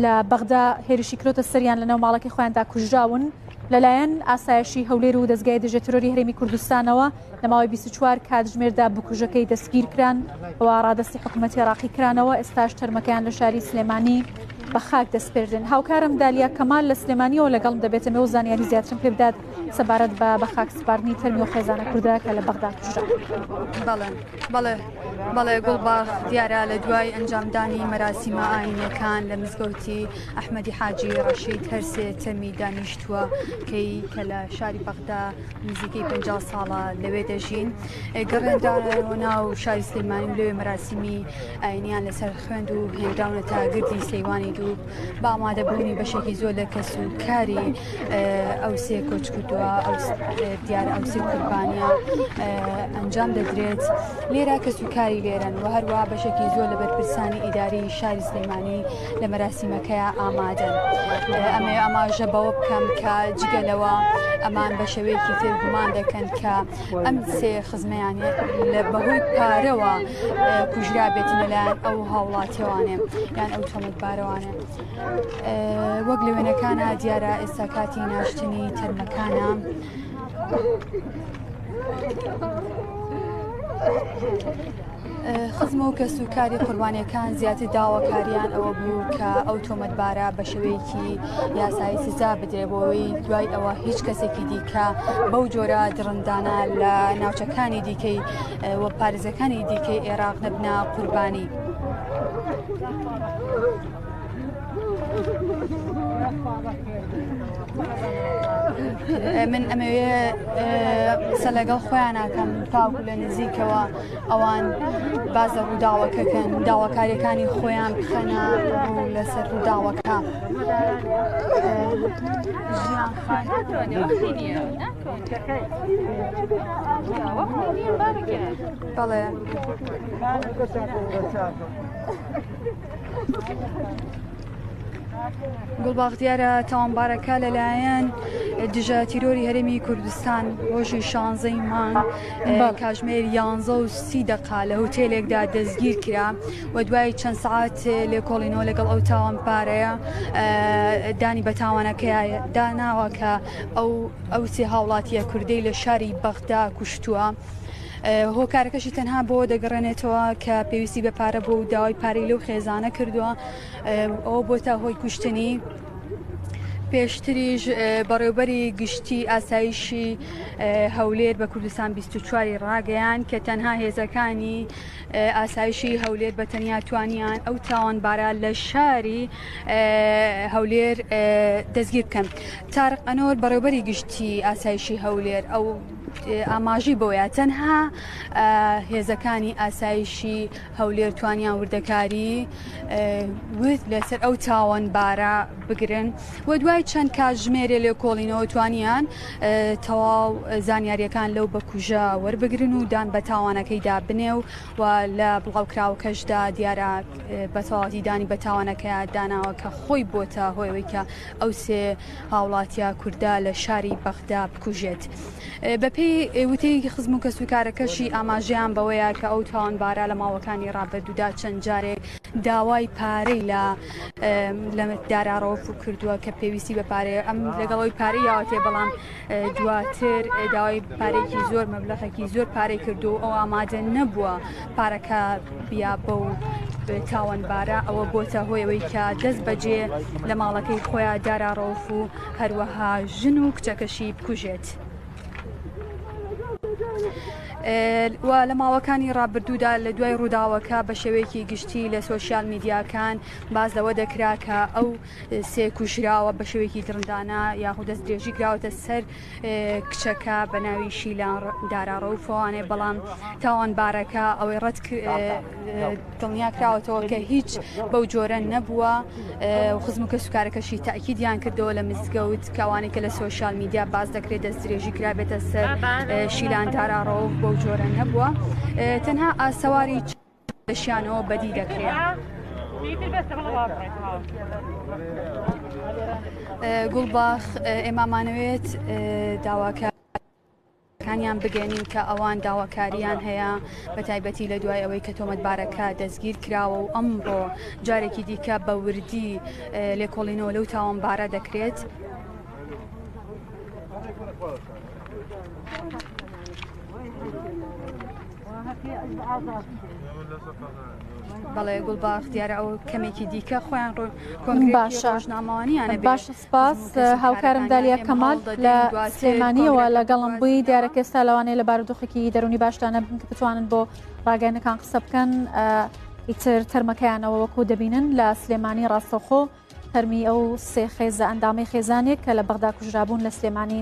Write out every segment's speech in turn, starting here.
لە بەغدا هێرشی کرۆتە سەریان لەناو ماڵەکەی خۆیاندا کوژراون لەلایەن ئاسایشی هەولێر و دەزگای دژە ترۆری هەرێمی کوردستانەوە لە ماوەی 24 کاتژمێردا بکوژەکەی دەستگیر کران و ڕادەستی حکوومەتی عێراقی کرانەوە ئێستاش تەرمەکەیان لە شاری سلێمانی بە خاک دەسپێردن هاوکارم دالیا کەمال لە سلێمانیەوە لەگەڵم دەبێتەمە و زانیاری زیاترم پێ بدات سەبارەت بە بە خاک سپاردنی تەرمی و خێزانە کوردە کە لە بەغدا کوژرا. بەڵێ بەڵێ بەڵێ گوڵباخ دیارە لە دوای ئەنجامدانی مەراسیمە ئاینیەکان لە مزگەوتی ئەحمەدی حاجی ڕەشید هەرسێ تەرمی دانیشتووە کەی کە لە شاری بەغدا نزیکەی 50 ساڵە لەوێ دەژین گەڕێنرانەوە ناو شاری سلێمانی و لەوێ مەراسیمی ئاینیان لەسەر خوێند و هێنراونەتە گردی سەیوانی دوو بە ئامادەبوونی بەشێکی زۆر لە کەس و کاری ئەو سێ کۆچکردووە ئەو دیارە ئەو سێ قوربانیە ئەنجام دەدرێت لێرە کەس و کاری لێرەن و هەروە بەشێکی زۆر لە بەرپرسانی ئیداری شاری سلێمانی لە مەراسیمەکەی ئامادەن ئەمێ ئاماژە بەوە بکەم کە جگە لەوە ئەمان بە شێوەیەکی تر گومان دەکەن کە ئەم سێ خزمەیان لە بەهۆی پارەوە کوژرا بێت لەلایەن ئەو هاوڵاتیوانێ یان ئەو تۆمەتبارەوانێ وەک لە وێنەکانە دیارە ئێستا کاتی ناشتنی تەرمەکانە. خزم و کەس و کاری قوربانیەکان زیاتر داواکاریان ئەوە بوو کە ئەو تۆمەتبارە بە شێوەیەکی یاسایی سزا بدرێ بۆەوەی دوای ئەوە هیچ کەسێکی دیکە بەو جۆرە دڕندانە لە ناوچەکانی دیکەی و پارێزەکانی دیکەی عێراق نەبنە قوربانی. من ئەمەوێ قسە لەگەڵ خۆیان ناکەم تاوکو لە نزیکەوە ئەوان باز لە ڕووداوەکەکەن داواکاریەکانی خۆیان بخەنە ڕوو لەسەر ڕووداوەکە. ژیان خان. بەڵێ. گوڵباخ دیارە تاوانبارەکە لەلایەن دژە تیرۆری هەرێمی کوردستان ڕۆژی شانزەی مانگ کاژمێر یانزە و سی دەقا لە هوتێلێکدا دەستگیر کرا و دوای چەند سعات لێکۆڵینەوە لەگەڵ ئەو تاوانبارەیە دانی بە تاوانەکەی داناوە کە ئەو ئەو سێ هاوڵاتیە کوردەی لە شاری بەغدا کوشتووە. هۆکارەکەشی تەنها بۆ دەگەڕێنێتەوە کە پێویستی بە پارە بوو و داوای پارەی لەو خێزانە کردووە ئەوە بۆتە هۆی کوشتنی. پێشتریش بەڕێوبەری گشتی ئاسایشی هەولێر بە کوردستان 24 ڕاگەیان کە تەنها هێزەکانی ئاسایشی هەولێر بە تەنیا توانیان ئەو تاوانبارە لە شاری هەولێر دەستگیر بکەن. تارق ئەنۆر بەڕێوبەری گشتی ئاسایشی هەولێر ئەو ئاماژەی بەوەیە تەنها هێزەکانی ئاسایشی هەولێر توانیان وردەکاری ورد لەسەر ئەو تاوانبارە بگرن و دوای چەند کاتژمێرێ لێکۆڵینەوە توانیان تەواو زانیاریەکان لەو بەکوژە وەربگرن و دان بە تاوانەکەیدا بنێ و و لە بڵاوکراوەکەشدا دیارە بە تەواوەتی دانی بە تاوانەکەی داناوە کە خۆی بۆتە هۆیەوەی کە ئەو سێ هاوڵاتیە کوردە لە شاری بەغدا بکوژێت. بەپێی وتەی خزم و کەسوکارەکەشی ئاماژەیان بەوەیە کە ئەو تاوانبارە لە ماوەکانی ڕابردوودا چەند جارێک داوای پارەی لە لە دارا ڕەوف کردووە کە پێویستی بە پارەیە ئەم لەگەڵەوەی پارەی یاوەتێ بەڵام دواتر داوای پارێکی زۆر مەبلەغێکی زۆر پارەی کردو ئەو ئامادە نەبووە پارەکە بیا بەو تاوانبارە ئەوە بۆتە هۆیەوەی کە دەست بەجێ لە ماڵەکەی خۆیان دارا ڕەوف و هەروەها ژن و کچەکەشی بکوژێت. و لە ماوەکانی ڕابردوودا لە دوای ڕووداوەکە بە شێوەیەکی گشتی لە سۆشیال میدیاکان باز لەوە دەکرا کە ئەو سێ کوژراوە بە شێوەیەکی دڕندانە یاخود دەست درێژی کراوەتە سەر کچەکە بە ناوی شیلان دارا ڕەوفەوانێ بەڵام تاوانبارەکە ئەوەی ڕەت دڵنیا کراوەتەوە کە هیچ بەو جۆرە نەبووە و خزم و کەسوکارەکەشی تاکیدیان کردەوە لە مزگەوت کەوانەی کە لە سۆشیال میدیا باز دەکرێت دەست درێژی کرابێتە سەر شیلان دارا ڕەوف بەو جۆرە نەبووە تەنها ئاسەواری لەشیانەوە بەدی دەکرێت. گوڵباخ ئێمامانەوێت داواکە. کارەکانیان بگەێنین کە ئەوان داواکاریان هەیە بە تایبەتی لە دوای ئەوەی کە تۆمەتبارەکە دەستگیر کراوە و ئەمڕۆ جارێکی دیکە بە وردی لێکۆڵینەوە لەو تاوانبارە دەکرێت. بەڵێ گوڵباخ دیارە ئەو کەمێکی دیکە خۆیان ڕۆ باشە ڕۆژنامەوانیانە باشە سپاس هاوکارم دالیا کەمال لە سلێمانیەوە لەگەڵم بووی دیارە کە ئێستا لەوانەیە لە بارودۆخێکی دەرونی باشدا نەبن کە بتوانن بۆ ڕاگەیانەکان قسە بکەن ئیتر تەرمەکەیانەوە وەکو دەبینن لە سلێمانی ڕاستەوخۆ تەرمی ئەو سێ خێزە ئەندامەی خێزانێک کە لە بەغدا کوژرابوون لە سلێمانی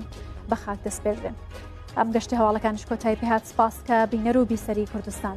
بە خاک دەسپێردرێن. ئەم گەشتی هەواڵەکانیش کۆتایی پێهات سپاس کە بینەر و بیسەری کوردستان.